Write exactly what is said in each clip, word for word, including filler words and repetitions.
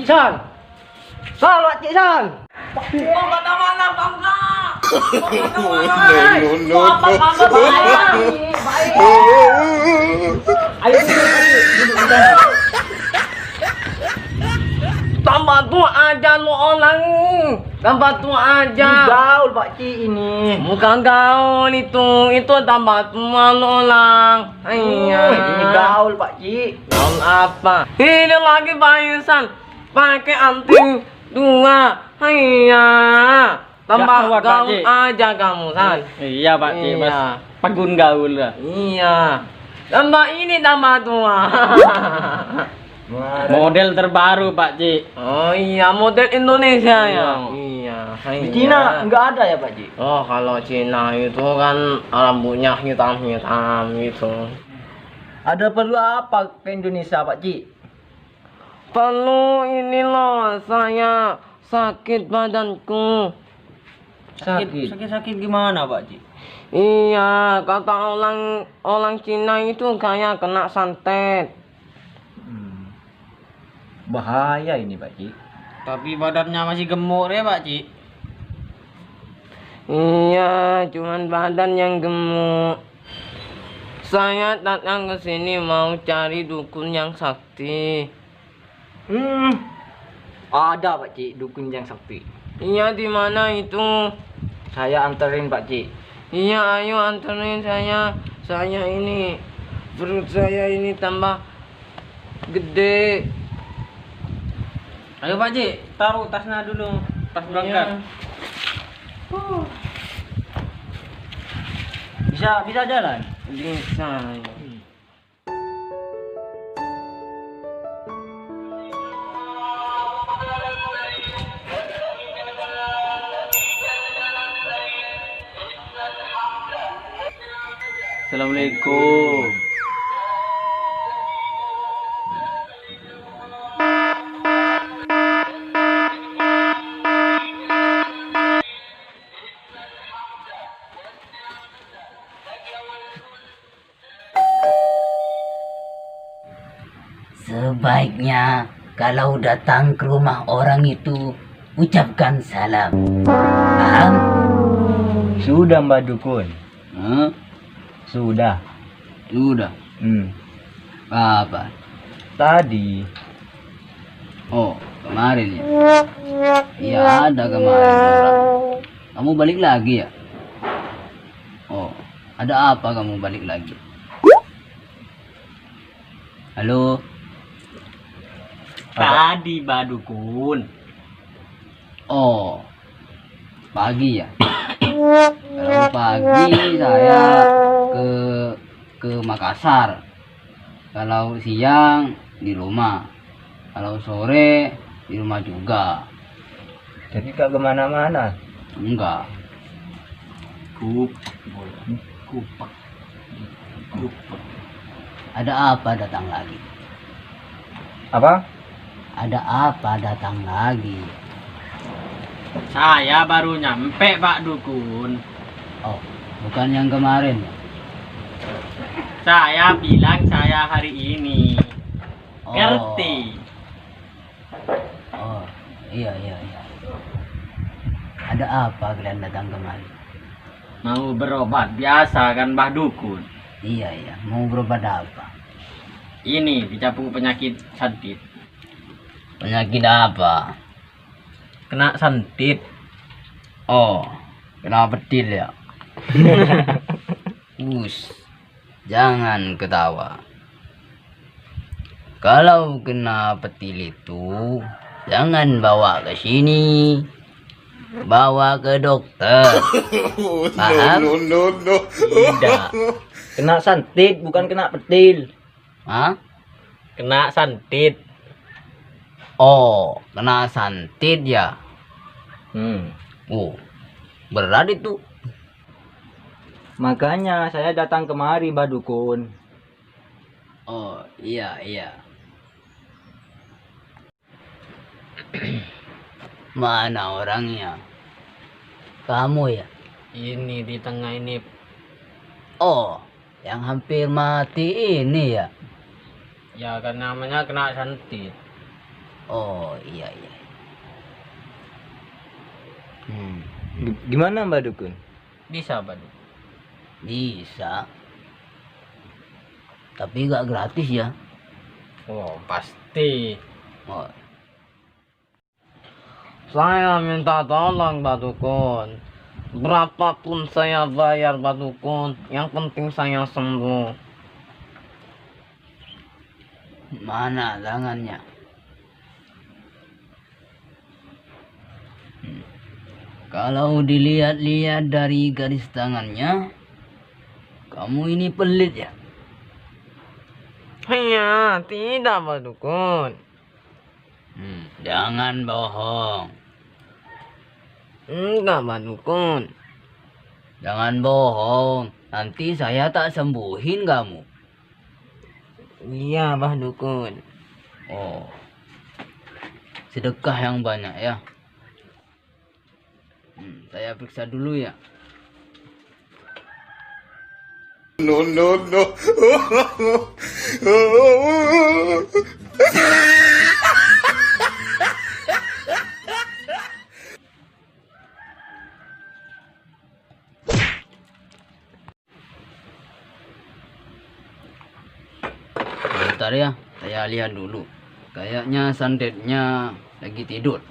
San! San, Pak Cik, San! Bangka, bangka, bangka! Bangka, bangka! No, no, no, no. Bangka, bangka, bangka! Ayo, duduk, duduk, duduk di sana. Tambah tua aja lu orang. Tambah tua aja. Gaul, Pak Cik, ini. Bukan gaul itu, itu tambah tua lu orang. Iya. Uh, ini gaul, Pak Cik. Gaul apa? Ini lagi Pak Insan pakai anting dua. Iya. Tambah gaul aja kamu, San. Iya, Pak Cik, Mas. Iya. Pegun gaul, lah. Iya. Tambah ini tambah tua. Model terbaru, Pak Cik. Oh iya, model Indonesia, ya. Iya. Iya, iya. Di Cina nggak ada, ya, Pak Cik? Oh, kalau Cina itu kan rambutnya hitam-hitam gitu. Ada perlu apa ke Indonesia, Pak Cik? Perlu ini loh, saya sakit badanku. Sakit, sakit, sakit gimana, Pak Cik? Iya, kata orang, orang Cina itu kayak kena santet. Hmm. Bahaya ini, Pak Cik. Tapi badannya masih gemuk ya, Pak Cik? Iya, cuman badan yang gemuk. Saya datang ke sini mau cari dukun yang sakti. Hmm, ada, Pak Cik, dukun yang sakti. Iya, di mana itu? Saya anterin, Pak Cik. Iya, ayo anterin saya. Saya ini, perut saya ini tambah gede. Ayo, Pak Cik, taruh tasnya dulu, tas berangkat. Iya. Huh. Bisa, bisa jalan? Bisa, ya. Assalamualaikum. Sebaiknya kalau datang ke rumah orang itu, ucapkan salam. Paham? Sudah, Mbah Dukun. Hah? Sudah. Sudah? Hmm. Kapan? Tadi. Oh, kemarin ya? Iya, ada kemarin orang. Kamu balik lagi ya? Oh, ada apa kamu balik lagi? Halo? Apa? Tadi, Mbah Dukun. Oh, pagi ya? Kalau pagi saya ke, ke Makassar. Kalau siang di rumah. Kalau sore di rumah juga. Jadi nggak kemana-mana? Enggak. Kup-, kupak. Kupak. Ada apa datang lagi? Apa? Ada apa datang lagi? Saya baru nyampe, Pak Dukun. Oh, bukan yang kemarin. Saya bilang saya hari ini. Oh. Ngerti? Oh, iya, iya, iya. Ada apa kalian datang kemari? Mau berobat biasa kan, Mbah Dukun? Iya, iya. Mau berobat apa? Ini dicapu penyakit santet. Penyakit apa? Kena santet. Oh, kena petil ya? Us, jangan ketawa. Kalau kena petil itu, jangan bawa ke sini. Bawa ke dokter. Paham? No, no, no, no. Tidak. Kena santet, bukan kena petil. Hah? Kena santet. Oh, kena santet ya? Hmm. Oh, berat itu. Makanya saya datang kemari, Mbah Dukun. Oh, iya, iya. Mana orangnya? Kamu ya? Ini di tengah ini. Oh, yang hampir mati ini ya? Ya, kan namanya kena santet. Oh, iya, iya. Hmm. Gi-, gimana, Mbah Dukun? Bisa, Pak Dukun. Bisa. Tapi nggak gratis, ya. Oh, pasti. Oh. Saya minta tolong, Pak Dukun. Berapapun saya bayar, Pak Dukun, yang penting saya sembuh. Mana tangannya? Hmm. Kalau dilihat-lihat dari garis tangannya, kamu ini pelit, ya? Iya, tidak, Pak Dukun. Hmm, jangan bohong. Enggak, Pak Dukun. Jangan bohong, nanti saya tak sembuhin kamu. Iya, Pak Dukun. Oh, sedekah yang banyak, ya. Hmm, saya periksa dulu, ya. No, no, no. Bentar, ya, saya lihat dulu. Kayaknya santetnya lagi tidur.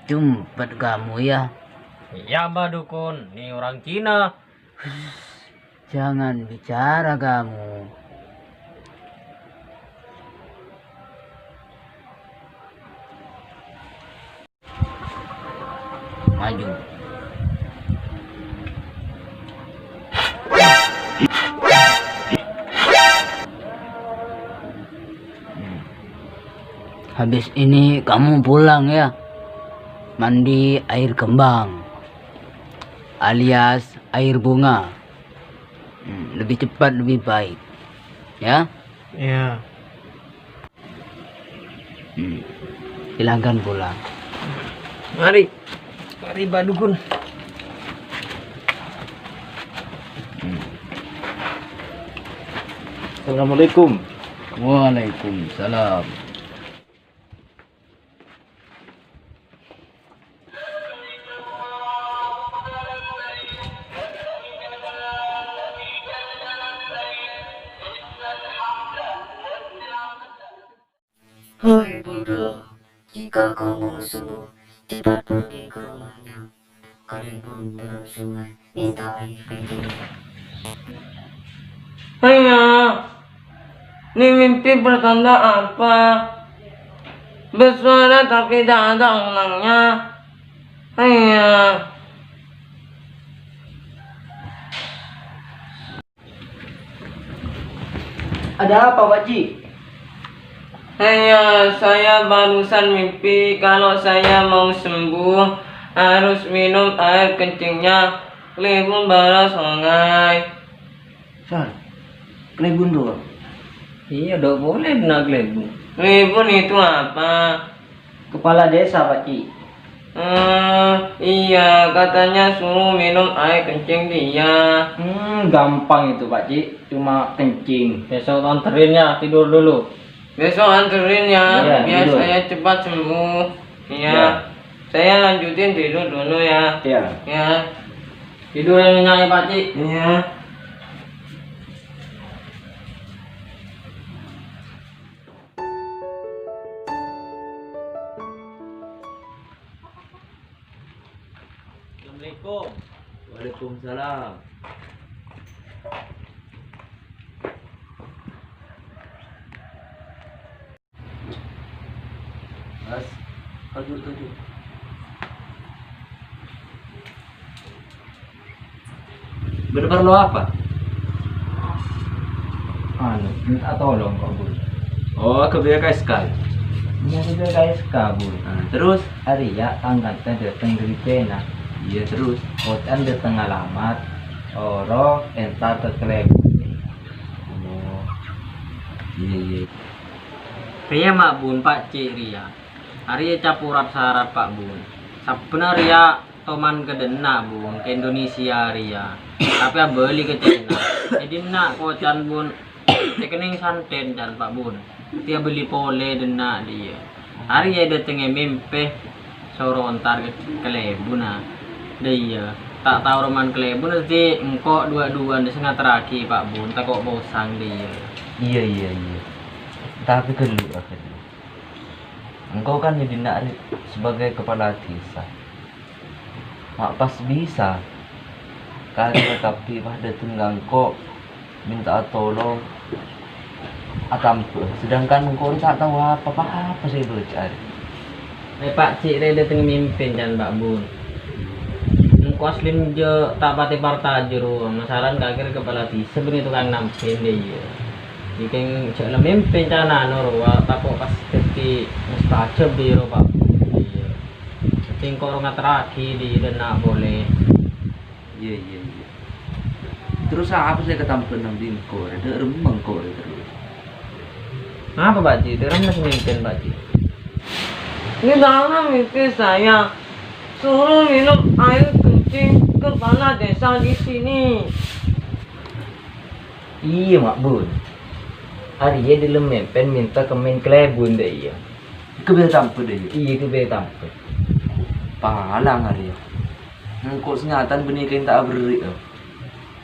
Cepet kamu, ya. Iya, Pak Dukun. Ini orang Cina. Jangan bicara kamu. Maju. Hmm. Habis ini kamu pulang, ya. Mandi air kembang alias air bunga. Hmm, lebih cepat, lebih baik. Ya? Iya. Hmm. Silahkan pulang. Mari. Mari, Pak Dukun. Hmm. Assalamualaikum. Waalaikumsalam. Hai Buddha, jika kamu sembuh, cepat pergi ke rumahnya. Kalian pun dalam sungai, minta air minum. Hanya, ini mimpi pertanda apa? Bersuara tapi tak ada orangnya. Hanya. Ada apa, Pak Ji? Hanya, saya barusan mimpi kalau saya mau sembuh harus minum air kencingnya. Kalèbun bârâ songay. Sar, kalèbun rowa. Iyâ, dâ' polè bâ'na kalèbun. Kalèbun itu apa? Kepala desa, Pak Ji. Eh, iya, katanya suruh minum air kencing dia. Hmm, gampang itu, Pak Ji. Cuma kencing. Besok anterin ya, tidur dulu. Besok anterin ya, iya, biar tidur. Saya cepat sembuh. Iya. Iya. Saya lanjutin tidur dulu ya. Iya. Ya. Tidur yang nyenyak ya, Pak Ji. Iya. Assalamualaikum. Waalaikumsalam. Mas, maju, maju. Bâdâ parlo apa? Anu, minta tolong kok, Bun. Oh, aghâbây ka S K. Iyâ, aghâbây ka S K, Bun. Nah, terus? Arèya angkatta dâteng dâri Cèna. Iyâ, terus? Koca'na dâteng alamat, oro entar ka kalèbun. Oh. Iyâ, iyâ. Rèya ma', Bun, Pak Cè' rèya. Arèya caporat sarat, Pak, Bun. Sabbhânna rèya toman ka dhinna', Bun, ka Indonesia rèya. Tapè abâli ka Cèna. È dhinna' koca'na, Bun, Èkennèng santen, can, Pak Bun. Dhâddhi abâli polè dhinna' dhiyâ. Arèya dâtengngè mèmpè soro entar ka kalèbunna. Dhiyâ, ta' tao romana kalèbunna, dhâddhi engko' duwâ'-duwâ'na sè ngaterraghi, Pak Bun, tako' posang dhiyâ. Iyâ, iyâ, iyâ. Tapè ghâllu, ghâllu. Engko' kan è dhinna' rè sebagai kepala desa. Ma' pas bisa. Karè kabbhi pas dâteng ka engko' mènta'a tolong atambhâ. Sedangkan engko' rè ta' tao apa-apa sè èbâca rè. Eh, Pak, cè' rè dâteng mèmpè, can, Pak Bun. Engko' aslina jâ' ta' patè partajâ rowa, masalan kakè rè kepala desa bânnè tokang nampèn dhiyâ. Dhâddhi jâ' la mèmpè, can, anu rowa, tako' pas dhâddhi mustajab dhiyâ rowa, Pak. Iyâ. Dhâddhi engko' ro ngaterraghi dhiyâ dhinna' polè. Iyâ, iyâ, iyâ. Terros apa sè èkatambhâ nang engko' rè? Dâ' remma engko' rè terros. Apa, Pak Ji? Dâ' remma sè mèmpè, Pak Ji? Di dalam mimpi saya, suruh minum air kencing kepala desa di sini. Iyâ, Mak Bun. Arèya dâlem mèmpè mènta kemmèn kalèbun dhiyâ. Kebel tampet dhiyâ. Iyâ, kebel tampet. Palang arèya. Engko' sanyatana bânnè kèng ta' aberri', yâ.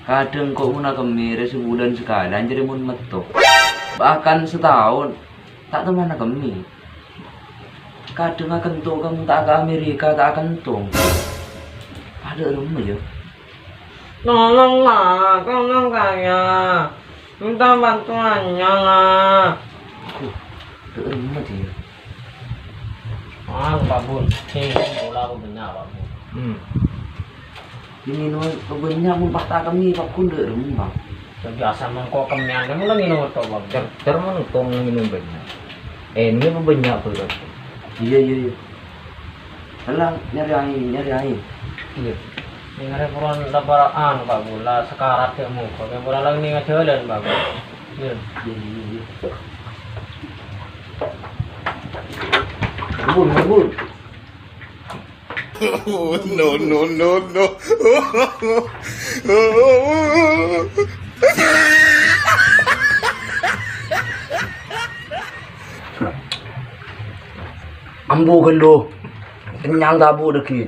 Kadhâng engko' mon akemmè rè sabulân sakalèyan jârèya mon metto. Bahkan sataon ta' temman akemmè. Kadhâng akento ka mon ta' ka Amerika ta' akento. Padâ remma, yâ. Tolonglah, tolong saya. Minta bantuannya lah. Aduh, dâ' remma dhiyâ. Ah, Pak Bun. Sè pola aku bânnya', Pak Bun. Hmm. Ini no, bânnya' mon pas ta' kemmè, Pak Bun, dâ' remma. Biasa mangko kemmèyan, kan nginum to, Pak Bun. Cer-, cer mangko nginum bânnya'. Eh, ini apa bânnya', Bro? Iyâ, iyâ, iyâ. Alah, nyarè aèng, nyarè aèng. Iyâ. Nèng arè pura la para'an, Pak Bun, la sakarat yâ mongko. Kèng pura la nèng ajhâlân, Pak Bun. Iyâ. Iyâ, iyâ, iyâ. Bun, Bun. No, no, no, no. Ambu ghâllu. Kennyang tabu' dhâggi'.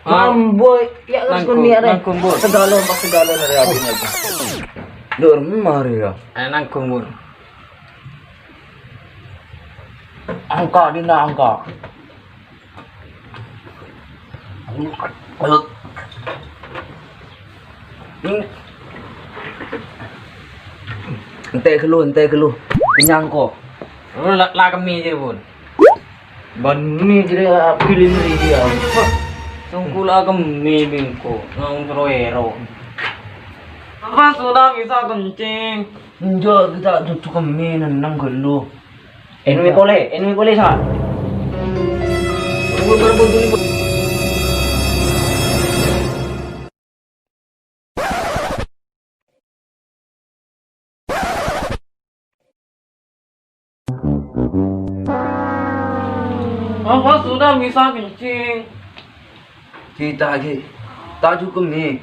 Ah, ambu, yâ, terros nangkung, kunni arè. Nangkung, Bun. Saghâlâ, pas saghâlâ arè abit aja. Dur mari yâ. Eh, nangkung, Bun. Angka' dinna', angka'. Entè' ghâllu, entè' ghâllu. Kennyang ko. Oh, la, la kemmè jârèya, Bun. Bânnè jârèya bilin rèya. Songko la kemmè bengko. Nang ro-ero. Apa sudah bisa kencing? Enjâ', kita dudu kemmè nenneng ghâllu. Ènomè polè, ènomè polè, Sa'. Apa sudah bisa kencing? Kita lagi. Tak cukup nih.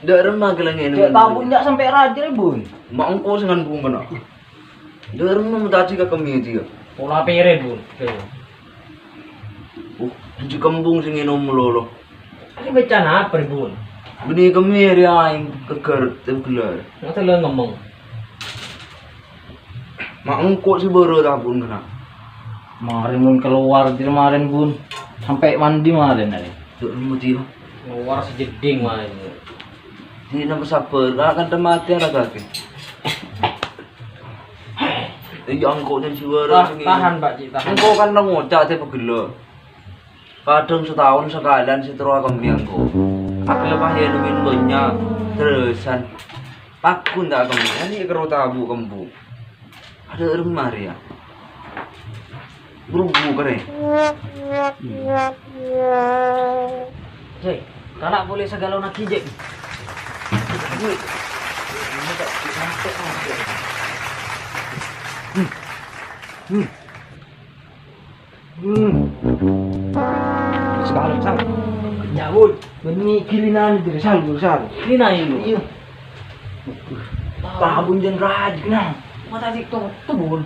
Ndak remma gelangnya ini. Cek tabun ndak sampai raja, Bun. Mak engko sing ngan bungkana. Dâ' remma mentaji ka kemmè jiyâ. Pola pèrèn, Bun. Uh, jiyâ kembung sè ngènom malolo. Arè bâca napa rè, Bun? Bânnè kemmè rè aèng keger tèm gelar. Ngata lè ngemmeng. Ma' engko' sè bârâ' tabun kèna. Marèn, Bun, kalowar dâri marèn, Bun. Sampè' mandi marèn arè. Dâ' remma jiyâ. Kalowar sajeddhing marèn. Dina pasabbhâr, la kan matè la kakè. Iyâ, engko' jân jiwâ. Wah, tahan, Pak Ji, tahan. Engko' kan ngoca' tè pagella. Kadhâng sataon sakalèyan sè terro akemmè engko'. Akella pas yâ luwih bânnya' terrosan. Paggun ta' akemmè, ini karo tabu' kembung. Adâ' remma rèya. Brubu karè. Jay, kala' polè saghâlâna ghi', Jay. Saghâlâ, Sal. Nyawut. Bânnè ghilingan jârèya, Sal, Sal. Ghilingan, Bun. Iyâ. Tabun jân rajina. Mata sik to, to, Bun.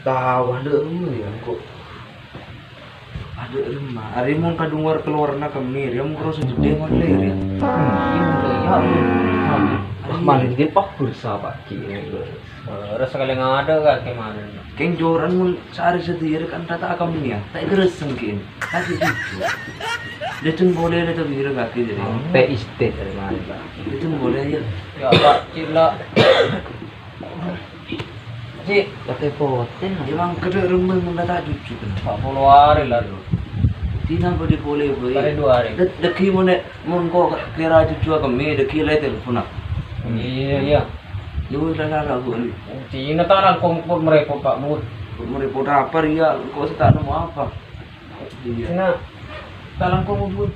Tao, adâ' remma yâ, engko'. Adâ' remma. Arè mon kadhungor kalowarna kemmè, rèya mon karo sè gedhè mon lè, rèya. Hmm, iyâ, iyâ, Bun. Wah, man, ghi' pas bursa, Pak, ghi'. Terros sakalè ngadâ' kakè man. Kèng joran mon saarè sadhâjâ kan ta' ta' kemmè yâ. Ta' èkaressèng ghi'. Ta' ghi' jujur. Dâteng polè lè ta' bira kakè jârèya. Sampè' istè dari mana, Pak? Dâteng polè yâ. Yâ, Pak, cilla. Cik. Pakai poten. Yâ, mangkèn remma mon ta' jujur. Empat puluh hari lalu. Dina bâdâ polè, Boy. Kali dua hari. Dâ-, dâgghi' mon, mon engko' kèra jujur kemmè, dâgghi' lè telpon, ah. Iyâ, iyâ. Yâ, wis, la, la, la, Bu. Cina ta' langkong pon marèpot, Pak, Bu. Marèpot apa, rèya? Engko' sè ta' nemmo apa? Iyâ. Cina ta' langkong, Bu.